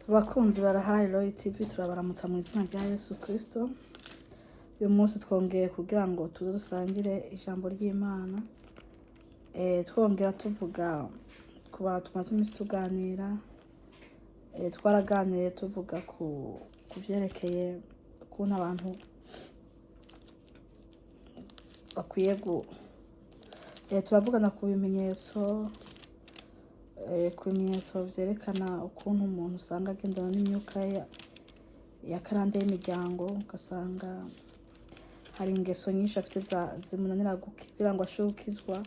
Abakunzi barahaye Roy TV, turabaramutsa mu izina rya Yesu Kristo. Uyu munsi twongeye kugira ngo tuze dusangire ijambo ry'Imana, twongera tuvuga ku bantu tumaze iminsi tuganira. Twaraganiriye tuvuga ku vyerekeye ukuntu abantu bakwiye turavugana ku bimenyetso, ku bimenyetso vyerekana ukuntu umuntu usanga agendana n'imyuka ya karande y'imiryango, ugasanga hari ingeso nyinshi afite zimunanira kugira ngo ashobore gukizwa.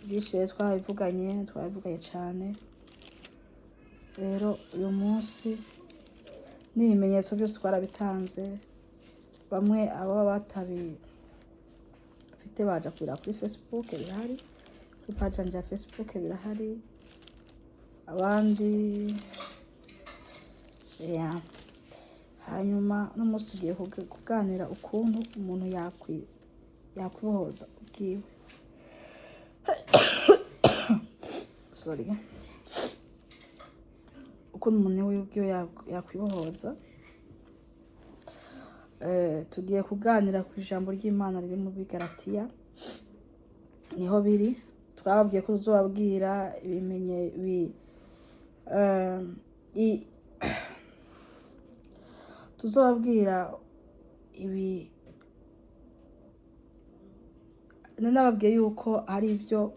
Byinshi rero twabivuganye cane. Rero uyu munsi n'ibimenyetso byose twarabitanze. Bamwe ababa batabifite baja kubiraba kuri Facebook, birahari kuri page yanje ya Facebook, birahari. Abandi ya hanyuma uno munsi tugiye kuganira ukuntu umuntu yakwibohoza ubwiwe, sorry, ukuntu umuntu we ubwiwe yakwibohoza. Tugiye kuganira ku ijambo ry'Imana riri mu Bigaratiya, niho biri. Twababwiye ko tuzobabwira ibimenye bi eh, i, tuzobabwira ibi. Nababwiye yuko hari ibyo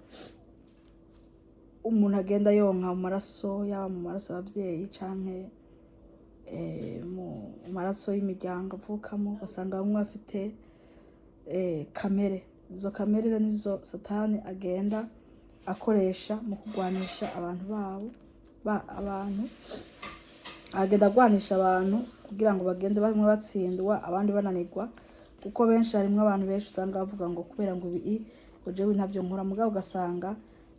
umuntu agenda yonka mu maraso, yaba mu maraso y'abavyeyi canke mu maraso y'imiryango avukamo, ugasanga bamwe bafite kamere. Izo kamere rero nizo Satani agenda akoresha mu kugwanisha abantu babo, abantu agenda agwanisha abantu kugira ngo bagende bamwe batsindwa, abandi bananirwa, kuko benshi, harimwo abantu benshi usanga bavuga ngo kubera ngo ibi ngo jewe ntavyo nkora, mugabo ugasanga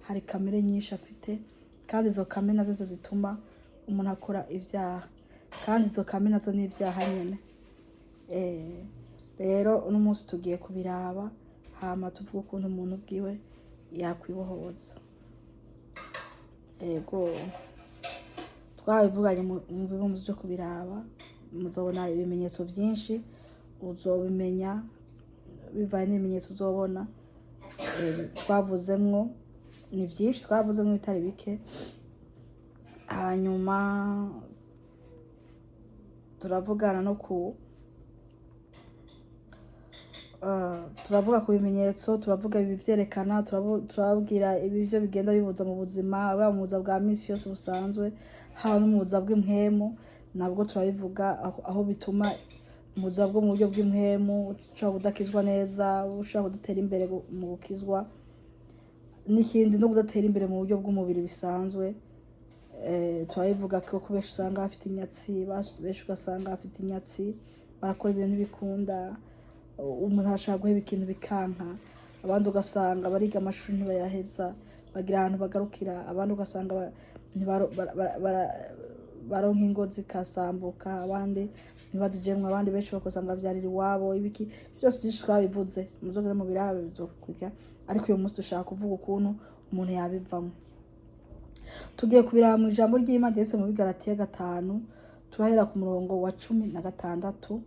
hari kamere nyinshi afite, kandi izo kamere nazo zo zituma umuntu akora ivyaha, kandi izo kamere nazo ni ivyaha nyene. Rero uno munsi tugiye kubiraba, hama tuvuge ukuntu umuntu ubwiwe yakwibohoza. Ego, twabivuganye mu bibumbano vyo kubiraba, muzobona ibimenyetso vyinshi, uzobimenya bivanye n'ibimenyetso uzobona. Twavuzemwo ni vyinshi, twavuzemwo ibitari bike. Hanyuma turavugana no ku turavuga ku bimenyetso, turavuga ibi vyerekana, turababwira ibi vyo bigenda bibuza mu buzima, bwa mu buzima bwa misi yose busanzwe, haba no mu buzima bw'impwemu nabwo turabivuga, aho bituma mu buzima bwo mu buryo bw'impwemu ushobora kudakizwa neza, ushobora kudatera imbere mu gukizwa, n'ikindi no kudatera imbere mu buryo bw'umubiri bisanzwe. Turabivuga ko benshi usanga bafite inyatsi, benshi ugasanga bafite inyatsi, barakora ibintu bikunda, umuntu arashaka guheba ikintu bikanka, abandi ugasanga bariga amashuri ntibayaheza, bagira ahantu bagarukira, abandi ugasanga baronka ingo zikasambuka, abandi ntibazijemwo, abandi benshi bakosanga bavyarira iwabo, ibiki byose byinshi twabivuze, muzogende mu birabe bizokurya. Ariko uyu munsi dushaka kuvuga ukuntu umuntu yabivamwo. Tugiye kubiraba mu ijambo ry'Imana ryanditse mu Bigaratiya 5, turahera ku murongo wa 16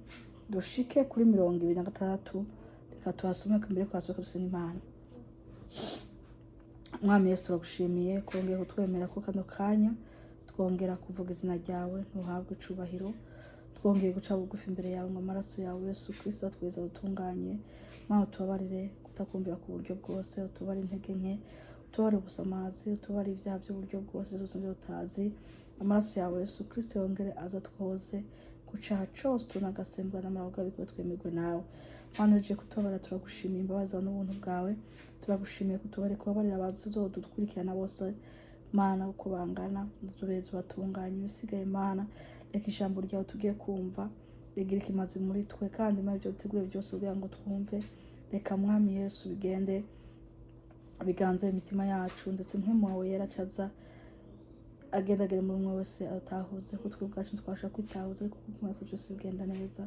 dushike kuri 26. Reka tuhasome imbere ko hasome dusenga Imana. Mwami Yesu, turagushimiye kongera kutwemera ko kano kanya twongera kuvuga izina ryawe, ntuhabwe icubahiro. Twongeye guca bugufi imbere yawe ngo amaraso yawe Yesu Kristo atweza dutunganye. Mana, utubabarire kutakumvira ku buryo bwose, utubabarire intege nke, utubabarire ubusamazi, utubabarire ibyaha by'uburyo bwose byose byo utazi. Amaraso yawe Yesu Kristo yongere aza twoze ku caha cose tunagasembwa n'amaboko abikore twemerwe nawe. Mana, uje kutubabarira, turagushimiye imbabazi zawe n'ubuntu bwawe. Turagushimiye kutubarira, kubabarira abazodukurikirana bose, Mana, uko bangana, utubeze ubatunganye. Ibisigaye, Mana, reka ijambo ryawe tugiye kumva rigira ikimazi muri twe, kandi Mana, ibyo dutegure byose kugira ngo twumve, reka Mwami Yesu bigende biganze imitima yacu, ndetse mpwemu wawe yera acaza agendagere muri umwe wese atahuze, ko twe ubwacu twabasha kwitahuza, ariko kuko natwe byose bigenda neza.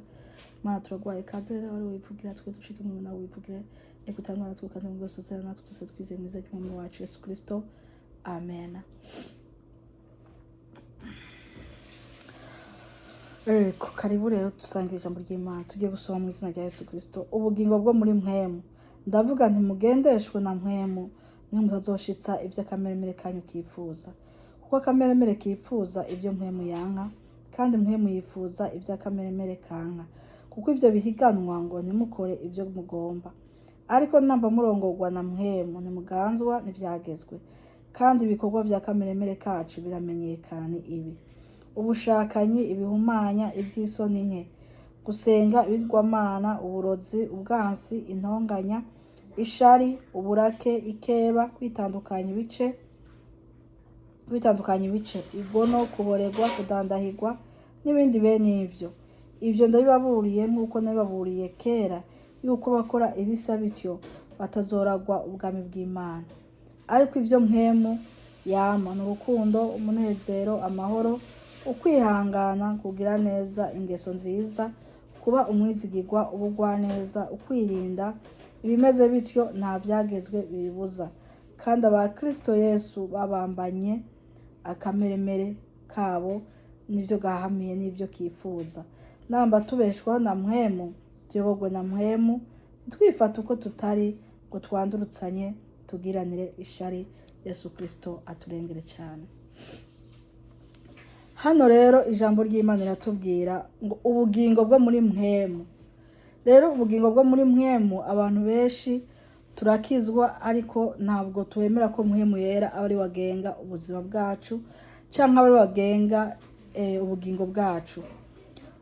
Mana, turaguhaye ikaze rero, ari wivugira twe ducike mu nawe wivugire, reka utangwe natwe kandi mu bwose uzana natwe twese twizeye mu izina ry'Umwami wacu Yesu Kristo, amen. Ku karibu rero dusangira ijambo ry'Imana. Tugiye gusoma mu izina rya Yesu Kristo. Ubugingo bwo muri mpwemu. Ndavuga nti mugendeshwe na mpwemu, niho mutazoshitsa ibyo akameremere kanyu kifuza. Kuko akameremere kifuza ibyo mpwemu yanka, kandi mpwemu yifuza ibyo akameremere kanka. Kuko ivyo bihiganwa ngo ntimukore ibyo mugomba. Ariko namba murongorwa na mpwemu, ntimuganzwa n'ivyagezwe. Kandi ibikorwa vya kameremere kacu biramenyekana, ni ibi: ubushakanyi, ibihumanya, ivy'isoni nke, gusenga ibigirwamana, uburozi, ubwansi, intonganya, ishari, uburake, ikeba, kwitandukanya ibice, igono, kuborerwa, kudandahirwa n'ibindi bene ivyo. Ivyo ndabibaburiye nk'uko nabibaburiye kera, yuko bakora ibisa bityo batazoragwa ubwami bw'Imana. Ariko ivyo mpwemu yama ni urukundo, umunezero, amahoro, ukwihangana, kugira neza, ingeso nziza, kuba umwizigirwa, ubugwaneza, ukwirinda. Ibimeze bityo nta vyagezwe bibibuza. Kandi aba Kristo Yesu babambanye akameremere kabo n'ivyo gahamiye n'ivyo kifuza. Namba tubeshwaho na mpwemu, tuyoborwe na mpwemu. Ntitwifate uko tutari, ngo twandurutsanye, tugiranire ishari. Yesu Kristo aturengere cyane. Hano rero ijambo ry'Imana riratubwira ngo ubugingo bwo muri mpwemu. Rero ubugingo bwo muri mpwemu, abantu benshi turakizwa, ariko ntabwo twemera ko mpwemu yera aba ari wagenga ubuzima bwacu, cyangwa aba ari wagenga ubugingo bwacu.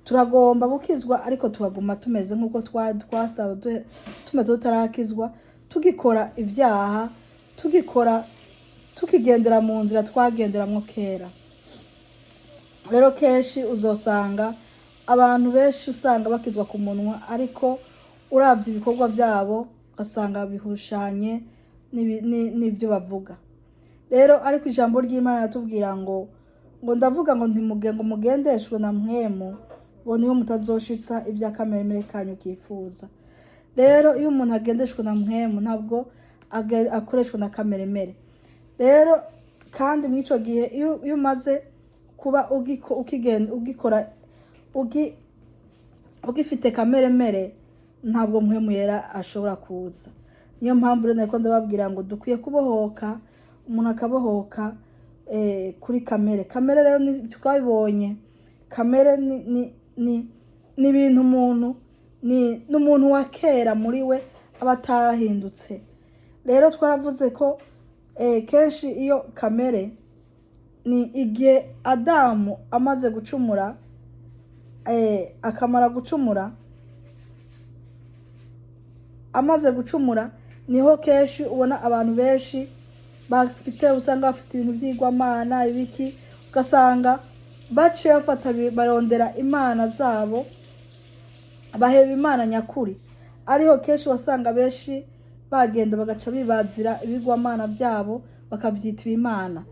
Turagomba gukizwa, ariko tukaguma tumeze nk'uko twasanzwe tumeze tutarakizwa, tugikora ibyaha, tugikora, tukigendera mu nzira twagenderamwo kera. Rero kenshi uzosanga abantu benshi usanga bakizwa ku munwa, ariko uravye ibikorwa vyabo ugasanga bihushanye n'ivyo bavuga. Rero ariko ijambo ry'Imana riratubwira ngo ndavuga ngo ntimuge ngo mugendeshwe na mpwemu, ngo niho mutazoshitsa ivy'akameremere kanyu kifuza. Rero iyo umuntu agendeshwa na mpwemu, ntabwo akoreshwa na kameremere. Rero kandi mw'ico gihe iyo umaze kuba ugikora ugifite kameremere, ntabwo mpwemu yera ashobora kuza. Niyo mpamvu rero nariko ndababwira ngo dukwiye kubohoka, umuntu akabohoka kuri kamere. Kamere rero twabibonye, kamere ni ibintu umuntu ni umuntu wa kera muri we aba atahindutse. Rero twaravuze ko kenshi iyo kamere ni igihe Adamu amaze gucumura, akamara gucumura, amaze gucumura niho kenshi ubona abantu benshi bafite, usanga bafite ibintu by'igwamana, ibiki, ugasanga baciye bafata barondera imana zabo, baheba Imana nyakuri. Ariho kenshi wasanga benshi bagenda bagaca bibazira ibigwamana byabo, bakavyita ibimana.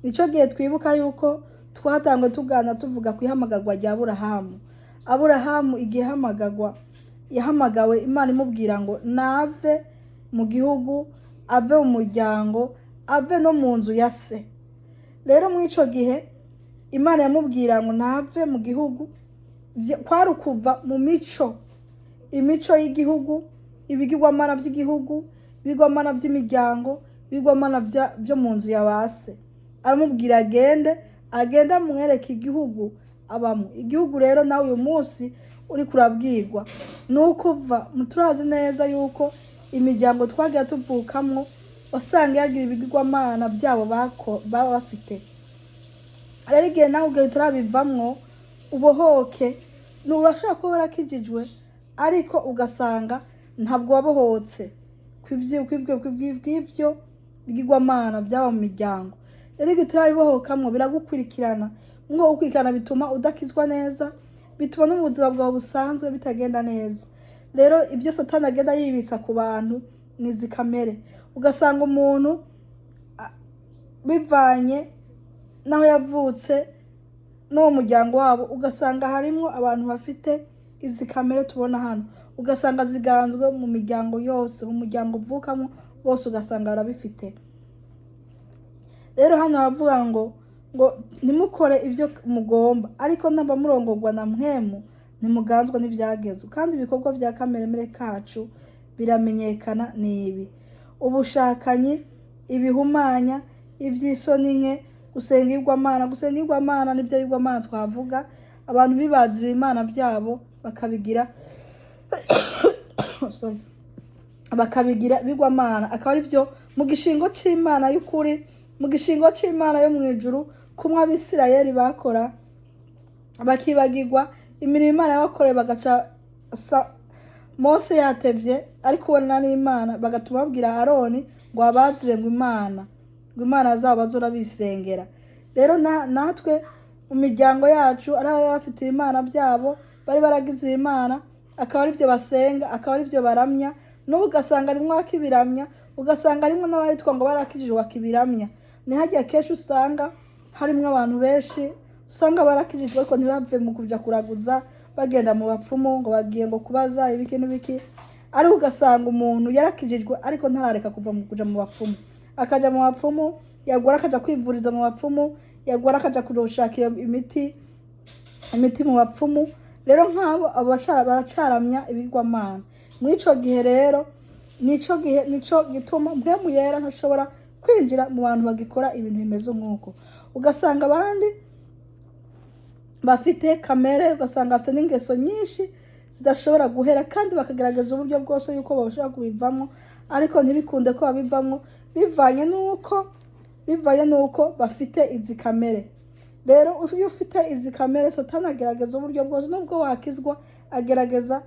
Nico gihe twibuka yuko twatangwe tugana tuvuga ku ihamagarwa rya Aburahamu. Aburahamu igihe hamagarwa, yahamagawe Imana imubwira ngo nave mu gihugu, ave mu muryango, ave no mu nzu ya se. Rero muri ico gihe Imana yamubwira ngo nave mu gihugu, kwari ukuva mu mico, imico y'igihugu, ibigirwamana by'igihugu, ibigirwamana by'imiryango, ibigirwamana vyo mu nzu ya ba se. Aramubwira agende, agende amwereke igihugu abamo. Igihugu rero nawe uyu munsi uriko urabwirwa ni uko uva. Turazi neza yuko imiryango twagiye tuvukamwo wasanga yagira ibigirwamana byabo baba bafite. Rero igihe nawe ubwo utarabivamwo ubohoke, urashobora kuba warakijijwe, ariko ugasanga ntabwo wabohotse kw'ivyo bigirwamana byaba mu miryango. Rero igihe utarabibohokamwo biragukurikirana. Ngo gukurikirana bituma udakizwa neza, bituma no mu buzima bwawe busanzwe bitagenda neza. Rero ibyo Satani agenda yibitsa ku bantu ni izi kamere. Ugasanga umuntu bivanye n'aho yavutse no mu muryango wabo, ugasanga harimwo abantu bafite izi kamere tubona hano, ugasanga ziganzwe mu miryango yose, mu muryango uvukamo bose ugasanga barabifite. Rero hano haravuga ngo Ngo ntimukore ibyo mugomba, ariko namba murongorwa na Mpwemu, ntimuganzwa n'ivyagezwe. Kandi ibikorwa vya kameremere kacu biramenyekana, ni ibi: ubushakanyi, ibihumanya, ivy'isoni nke, gusenga ibigirwamana. Gusenga ibigirwamana nivyo bigirwamana twavuga, abantu bibazira imana vyabo bakabigira, sorry, bakabigira bigwamana, akaba ari byo mu gishingo c'Imana y'ukuri, mu gishingo c'Imana yo mw'ijuru. Kumwe Abisirayeli bakora bakibagirwa imirimo Imana yabakoreye, bagaca Mose yatevye ariko ubonana n'Imana, bagatuma babwira Aroni ngo abazire ngo imana zabo bazora bisengera. Rero natwe mu miryango yacu ari ababa bafite ibimana byabo, bari baragize imana, akaba aribyo basenga, akaba aribyo baramya. N'ubu ugasanga rimwe bakibiramya, ugasanga rimwe n'abayitwa ngo barakijijwe bakibiramya. Ni hagiye kenshi usanga harimwo abantu benshi usanga barakijijwe, ariko ntibave mu kuja kuraguza, bagenda mu bapfumu ngo bagiye ngo kubaza ibiki n'ibiki. Ariko ugasanga umuntu yarakijijwe, ariko ntarareka kuva mu kuja mu bapfumu, akaja mu bapfumu, yagwara akaja kwivuriza mu bapfumu, yagwara akaja gushaka iyo imiti mu bapfumu. Rero nk'abo, abo baracaramya ibigirwamana. Muri ico gihe rero, nico gihe nico gituma Mpwemu Yera ntashobora kwinjira mu bantu bagikora ibintu bimeze nk'uko. Ugasanga abandi bafite kamere, ugasanga bafite n'ingeso nyinshi zidashobora guhera, kandi bakagerageza uburyo bwose yuko bashobora kubivamo, ariko ntibikunde ko babivamo, bivanye n'uko bafite izi kamere. Rero iyo ufite izi kamere, Satani agerageza uburyo bwose, nubwo wakizwa, agerageza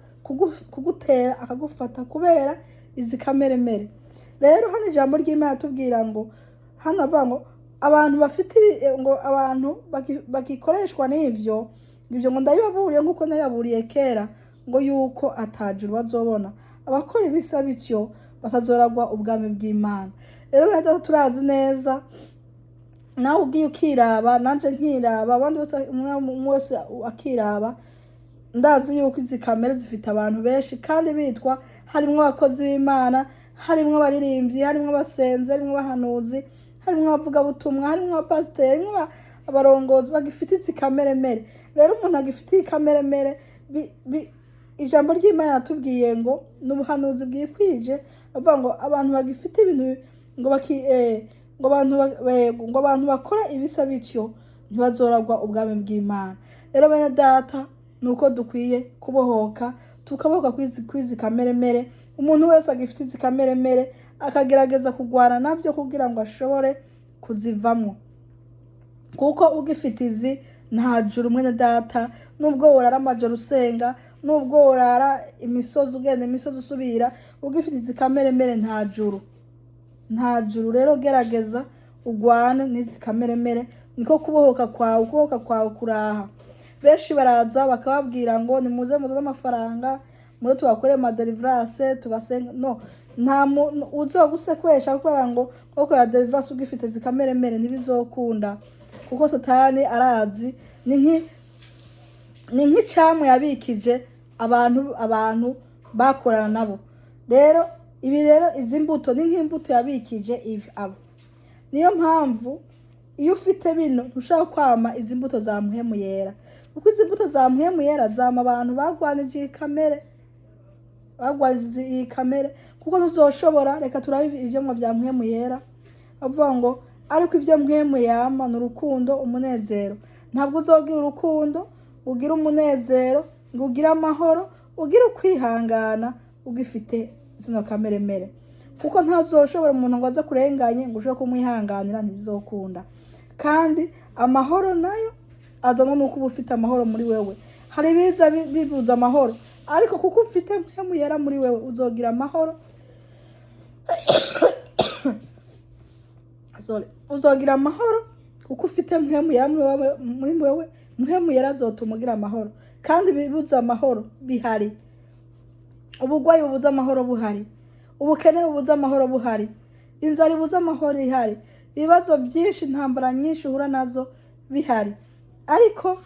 kugutera akagufata kubera izi kamere mere. Rero hano ijambo ry'Imana tubwira ngo hano avuga ngo abantu bafite ngo abantu bagikoreshwa n'ivyo, ngo ibyo ngo ndabibaburiye nk'uko nabibaburiye kera, ngo yuko atajuru bazobona. Abakora ibisa bityo batazoragwa ubwami bw'Imana. Rero bene data, turazi neza, nawe ugiye ukiraba, nanje nkiraba, abandi bose, umwe wese akiraba, ndazi yuko izi kamere zifite abantu benshi kandi bitwa, harimwo abakozi b'Imana, harimwo abaririmbyi, harimwo abasenzi, harimwo abahanuzi, harimwo abavugabutumwa, harimwo abapasiteri, harimwo abarongozi bagifite izi kamere mere. Rero umuntu agifite iyi kamere mere, ijambo ry'Imana yatubwiye ngo ni ubuhanuzi bwikwije, avuga ngo abantu bagifite ibintu ngo baki ngo abantu ngo abantu bakora ibisa bityo ntibazoragwa ubwami bw'Imana. Rero bene data, ni uko dukwiye kubohoka, tukabohoka kwizi kamere mere. Umuntu wese agifite izi kamere mere akagerageza kurwana navyo kugira ngo ashobore kuzivamwo, kuko ugifite izi nta juru, mwene data. Nubwo worara amajoro usenga, nubwo worara imisozi ugenda imisozi usubira, ugifite izi kamere mere nta juru, nta juru. Rero gerageza ugwane n'izi kamere mere, niko kubohoka kwawe. Kubohoka kwawe kuraha. Benshi baraza bakababwira ngo nimuze muzane amafaranga, muze tubakore ama deliverance, tubasenga. No nta muntu uzogusekwesha kubera ngo gukora deliverance ugifite izi kamere mere ntibizokunda, kuko Satani arazi, ni nk'icamwa yabikije abantu bakorana nabo. Rero ibi, rero izi mbuto ni nk'imbuto yabikije ibi abo. Niyo mpamvu iyo ufite bino ntushobora kwama izi mbuto za Mpwemu Yera, kuko izi mbuto za Mpwemu Yera zama abantu bagwanije iyi kamere, bagwanije iyi kamere, kuko ntuzoshobora. Reka turabe ivyamwa vya Mpwemu Yera. Avuga ngo ariko ivyo Mpwemu yama ni urukundo, umunezero. Ntabwo uzogira urukundo, ngo ugire umunezero, ngo ugire amahoro, ugire ukwihangana ugifite zino kamere mere, kuko ntazoshobora umuntu ngo aze kurenganye ngo ushobore kumwihanganira, ntibizokunda. Kandi amahoro nayo azanwa nuko uba ufite amahoro muri wewe. Hari ibiza bibuza amahoro, ariko kuko ufite Mpwemu Yera muri wewe, uzogira amahoro. Sorry. Uzogira amahoro kuko ufite Mpwemu Yera muri wewe. Muri wewe Mpwemu Yera azotuma ugira amahoro. Kandi ibibuza amahoro bihari, ubugwayi bubuza amahoro buhari, ubukene bubuza amahoro buhari, inzara ibuza amahoro ihari, ibibazo byinshi, intambara nyinshi uhura nazo bihari, ariko